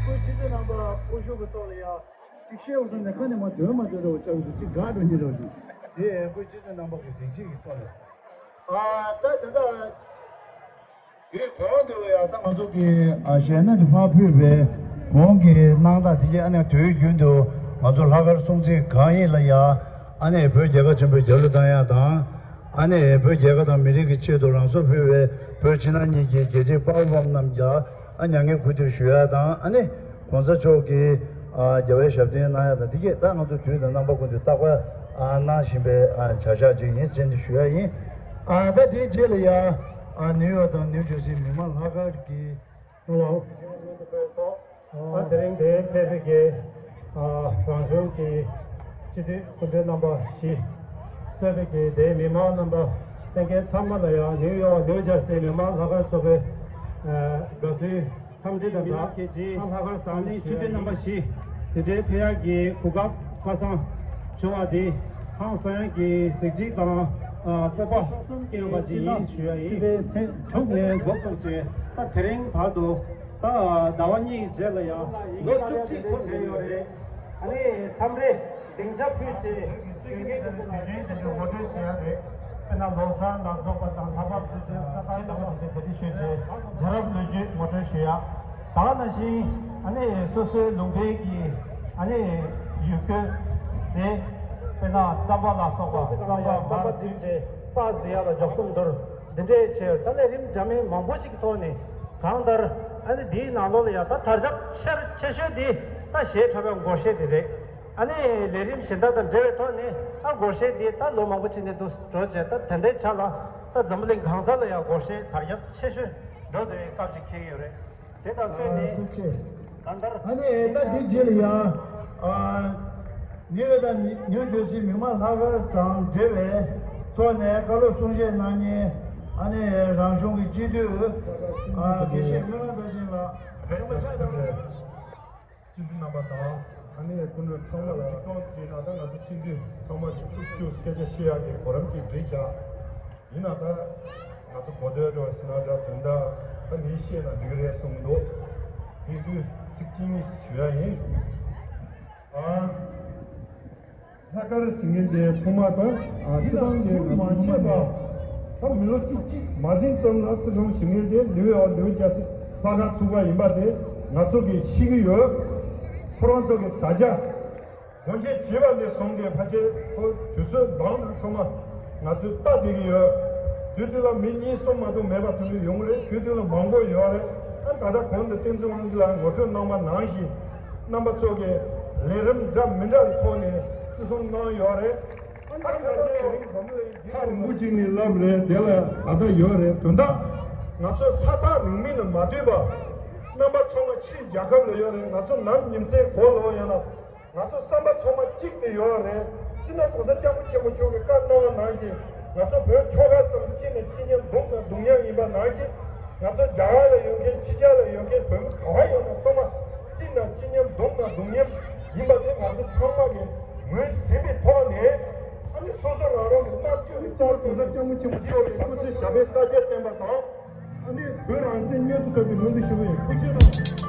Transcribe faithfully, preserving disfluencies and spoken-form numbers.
ཁོས་ཁྱེད་ཚོའི་རྣམ་པ་སྐུ་ཞབས་ཀྱི་ཐོག་ལ་ཡ། གཅིག་བཤད་འོང་ཟེར་ནས་ཁ་ནས་མ་འདོན་མ་འདོན་རེ་བ་ཅག་གི་གཅིག་དགའ་འགྲོ་ཉེ་རོགས་ཞུ། དེ་ཡང་ཁོས་ཁྱེད་ཚོའི་རྣམ་པ་གི་གཟི་བརྗིད་ཀྱི་ཐོག་ནས། ཨ་ད་དེ་འདྲ། དེ་གོང་དུ་ཡང་ད་ང་ཚོ་གི་ཨ་གཞས་སྣ་དེ་ཕར་ཕུད་པའི་གོང་གི་སྣང་དག་དེ་གྱད་ཨ་ནི་དུས་རྒྱུན་དུ་ང་ཚོ་ལྷག་དཀར་སྲུང་བརྩི་གང་ཡིན་ལ་ཡ། ཨ་ནི་བོད་རྒྱལ་ཁབ་ཆེན་པོའི་རྒྱལ་གླུ་བཏང་ཡ་དང་། ཨ་ནི་བོད་རྒྱལ་ཁབ་དང་མི་རིགས་ཀྱི་ཆེད་དུ་རང་སྲོག་ཕུལ་བའི་བོད་ཕྱི་ནང་གཉིས་ཀྱི་རྒྱལ་གཅེས་དཔའ་བོ་དཔའ་མོ་རྣམས་ཀྱང་ཨ་མྱ་ངན་གུས་འདུད་ཞུ་ཡ་དང་། ཨ་ནི་གོང་ས་མཆོག་གིས་ཨ་རྒྱལ་བའི་ཞབས་བརྟན་གནང་ཡ་དང་། འདི་གྱད་ད་ང་ཚོ་དུས་དང་རྣམ་པ་ཀུན་ཏུ་རྟག་པར་ཨ་གནང་བཞིན་པའི་ཨ་བྱ་གཞག་ཅིག་ཡིན་ཟེར་ནས་ཞུ་ཡ་ཡིན། ཨ་ད་དེའི་རྗེས་ལ་ཡ་ཨ་ནིའུ་ཡོག་དང་ནིའུ་ཇར་སི་མི་མང་ལྷག་དཀར་གྱི། ཧེ་ལོ། ཨ་དེ་རིང་འདིར་ཕེབས་པའི་གི་ཨ་རང་གཞུང་གི་སྤྱི་འཐུས་སྐུ་མགྲོན་རྣམ་པ་བཞི། གཙོས་པའི་གི་འདིའི་མི་མང་རྣམ་པ་གསན་མཁན་ཚང་མ་ལ་ཡང་ནིའུ་ཡོག་ནིའུ་ཇར་སི་མི་མང་ལྷག་དཀར་ཚོགས་པའི་ཨ་དགའ་བསུའི་འཚམས་འདྲི་དང་སྦྲགས། ཨ་ལྷག་དཀར་ས་གནས་སྤྱི་འཐུས་རྣམ་པ་བཞི་དེ་འདྲའི་ཕེབས་ཡག་གི་གོ་སྐབས་ཁ་སང་བྱུང་བ་འདི་ཧང་སང་ཡག་གི་གཟི་བརྗིད་དང་ཨ་སྤོབས་པ་སྐྱེ་ཡོང་བ་ཅིག་ཡིན་ཞུ་ཡ་ཡིན། སྤྱི་ཟླ་ཚེས་དྲུག་ནས་འགོ་བཙུགས་བྱས་ད་དེ་རིང་བར་དུ། ད་ཟླ་བ་གཉིས་རྗེས་ལ་ཡང་ལོ་བཅུ་གཅིག་འཁོར་བཞིན་ཡོད་རེད། ཨ་ནི་མཚམས་རེ་སྡིངས་ཆ་ཕུལ་བྱས་གཞོན་སྐྱེས་ཚོ་དུས་ཆེན་དེ་ཚོ་ངོ་སྤྲོད་བྱེད་ཡ་རེད། དཔེར་ན་ལོ་གསར་ལ་སོགས་པ་དང་ལྷག་པར་དུ་དེ་ས་ཐག་རིང་པོ་དེ་གྲ་སྒྲིག་ཞུས་བྱས་རྒྱལ་རབས་ལོ་རྒྱུས་ངོ་སྤྲོད་ཞུ་ཡ། ད་ག་ནང་བཞིན་ཨ་ནི་སོ་སོའི་ལུང་པའི་གི་ཨ་ནི་ཡུལ་སྐོར་ཟས། དཔེར་ན་རྩམ་པ་ལ་སོགས་པ་རྩམ་པ་མར་བསྡུས་བྱས་པགས་བརྫི་ཡ་ལ་མགྱོགས་གཏོང་འདུར། འདི་འདྲའི་ཆེད་ད་ལས་རིམ་འདྲ་མིན་མང་པོ་ཞིག་གི་ཐོག་ནས་གང་ལྟར་ཨ་ནི་འདིའི་ནང་ལོགས་ལ་ཡང་ད་དར་ཁྱབ་ཆེར་ཆེ་ཤོས་འདི་ད་གཞས་འཁྲབ་པའི་སྒོར་གཞས་འདི་རེད། ཨ་ནི་ལས་རིམ་གཞན་དག་དང་འབྲེལ་བའི་ཐོག་ནས་ཨ་སྒོར་གཞས་འདི་ད་ལོ་མང་པོ་ཕྱིན་ནས་འདུག་འགྲོ་བྱས་ད་ད་ལྟའི་ཆ་ལ་ད་འཛམ་བུ་གླིང་གང་ས་ལ་ཡང་སྒོར་གཞས་དར་ཁྱབ་ཆེ་ཤོས་འགྲོ་བསྡད་པའི་སྐབས་ཅིག་འཁེལ་གྱི་ཡོད་རེད། དེ་དང་བསྟུན་ནས་ཐུགས་རྗེ་ཆེ། གང་ལྟར། ཨ་ནི་ད་འདི་རྗེས་ལ་ཡང་ཨ་ནིའུ་ཡོག་དང་ནིའུ་ཇར་སི་མི་མང་ལྷག་དཀར་དང་འབྲེལ་བའི་ཐོག་ནས་བཀའ་སློབ་གསུང་བཤད་གནང་མཁན་ཨ་ནི་རང་གཞུང་གི་སྤྱི་འཐུས་ཨ་དགེ་བཤེས་སྨོན་ལམ་བདེ་ཆེན་ལགས་རིན་པོ་ཆེ་དང་། སྤྱི་འཐུས་རྣམ་པ་དང་ཨ་ནི་སྐུ་མགྲོན་ཚང་མ་ལ་ཆིག་སྟོང་བརྒྱད་ན་ད་ང་ཚོ་སྤྱི་འཐུས་ཚང་མ་གི་ཐུགས་ཆུ་སྐད་ཆ་བཤད་ཡག་གི་གོ་རིམ་ཅིག་བསྒྲིགས་བཞག་ཡིན་ན་ད་ང་ཚོ་གོ་ཐོས་འགྲོ་བ་སྲིད་ན་འདྲ་དོན་དག་ད་མིས་བཤད་ན་འགྲིག་གི་རེད་གསུངས་འདུག་དེ་དུས་ཚིག་གཅིག་གཉིས་ཞུ་ཡ་ཡིན། ཨ། ལྷག་དཀར་ཟེར་མཁན་དེ་ཐོག་མ་ད་ཨ་སྤྱི་བཏང་ནས་ང་ཚོ་མ་ཆད་པ་ད་མི་ལོ་བཅུ་གཅིག་མ་ཟིན་ཙམ་ལ་བརྩི་སྲུང་ཞུ་མཁན་དེ་ནིའུ་ཡོག་ནིའུ་ཇར་སི་ལྷག་དཀར་ཚོགས་པ་ཡིན་པ་དེ་ང་ཚོ་གིས་ཤེས་ཀྱི་ཡོད། ཁོ་རང་ཚོ་གི་དྲ་རྒྱ། སྒོ་འབྱེད་བྱས་པ་ནས་བཟུང་སྟེ་ཕལ་ཆེར་ཁོ་དུས་ཚོད་འདང་དང་ཚང་མ་ང་ཚོས་ལྟ་བསྡད་ཀྱི་ཡོད། དུས་དུས་ལ་མི་གཉིས་གསུམ་མ་གཏོགས་མེད་པ་དེ་འདྲ་ཡོང་གི་རེད། དུས་དུས་ལ་མང་པོ་ཡོད་རེད། ཨ་ད་ལྟ་གོང་དུ་བསྟན་འཛིན་དབང་འདུས་ལགས་ངོ་སྤྲོད་གནང་བ་ནང་བཞིན་རྣམ་པ་ཚོ་གིས་ལས་རིམ་འདྲ་མི་འདྲ་གི་ཐོག་ནས་བརྩི་སྲུང་གནང་ཡོད་རེད། ཨ་ད་ལྟ་ལས་རིམ་བསམ་བློ་ཡིན་ཐག་རིང་པོ་གཅིག་ནས་ལབ་རེད། དེ་ལ་ད་ལྟ་ཡོད་རེད། དོན་དག་ང་ཚོ་ས་ཐག་རིང་མིན་ལ་མ་ལྟོས་པ་རྣམ་པ་ཚང་མ་ཕྱིའི་རྒྱལ་ཁབ་ལ་ཡོད་རེད། ང་ཚོ་ནམ་ཉིན་མཚན་གང་ལ་ཡོང་ན། ང་ཚོ་བསམ་པ་ཚང་མ་གཅིག་ཏུ་ཡོད་རེད། སྤྱིར་ན་གོང་ས་སྐྱབས་མགོན་ཆེན་པོ་མཆོག་གིས་བཀའ་གནང་བ་ནང་བཞིན་ང་ཚོ་བོད་ཆོལ་ཁ་གསུམ་གཅིག་ནས་གཅིག་མཉམ་སྡུག་དང་སྡུག་མཉམ་ཡིན་པ་ནང་བཞིན་ང་ཚོ་རྒྱ་གར་ལ་ཡོད་མཁན་ཕྱི་རྒྱལ་ལ་ཡོད་མཁན་བོད་མི་ག་བ་ཡོད་ན་ཚང་མ་གཅིག་ནང་གཅིག་མཉམ་སྡུག་དང་སྡུག་མཉམ་ཡིན་པ་དེ་ང་ཚོ་ཚང་མ་གིས་ངོས་ཟིན་པའི་ཐོག་ནས་ཨ་ནི་སོ་སོ་རང་རང་གི་སྨྲ་བརྗོད་ལ་བཅར་དགོས་ན། སྐྱབས་མགོན་ཆེན་པོ་མཆོག་གིས་སྐུ་ཚེ་ཞབས་པད་བརྟན་པ་དང་ཨ་ནི་བོད་རང་བཙན་མྱུར་དུ་ཐོབ་པའི་སྨོན་འདུན་ཞུ་གི་ཡིན། ཐུགས་རྗེ་གནང་།